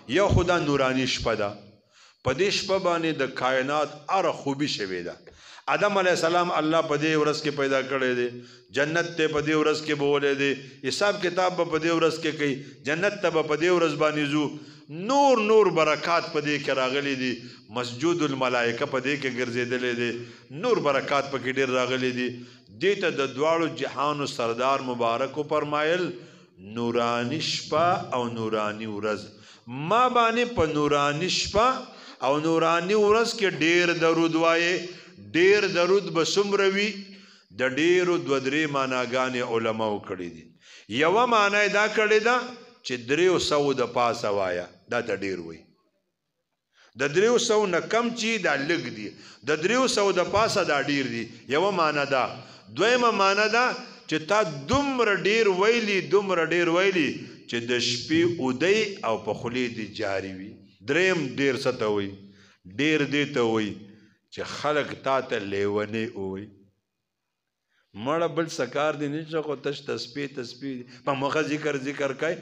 یو خو دا نوراني شپه ده، په دې شپه باندې د کائنات هره خوبي شوې ده. آدم علیه السلام الله په دې ورځ کې پیدا کړی دی، جنت ته په دې ورځ کې بولی دی، حساب کتاب به په دې ورځ کې کوي، جنت ته به په دې ورځ باندې ځو، نور نور برکات په دې کې راغلي دي، مسجود الملائکه په دې کې ګرځېدلی دی، نور برکات پکې ډېر راغلي دي. دې ته د دواړو جهانو سردار مبارک وفرمایل نوراني شپه او نوراني ورځ. ما باندې په نوراني شپه او نوراني ورځ کې ډېر درود وایې. ډېر درود به څومره وي؟ د ډېرو دوه درې معناګانې علماو کړې دي. یوه معنا یې دا کړې ده چې 300 د پاسه وایه، دا ته ډېر وایي. د 300 نه کم چې دا لږ دي، د 300 د پاسه دا ډېر دي. یوه معنا ده. دویمه معنا ده چې تا دومره ډېر ویلي، دومره ډېر ویلي چې د شپې اودی او په خولې دې جاري وي. دریم ډېر څه ته وایي؟ ډېر دې ته وایي چې خلک تا ته لیونی ووایي. مړه بل څه کار دې نشته، خو تش تسبیح تسبیح په مخه ذکر ذکر کوي.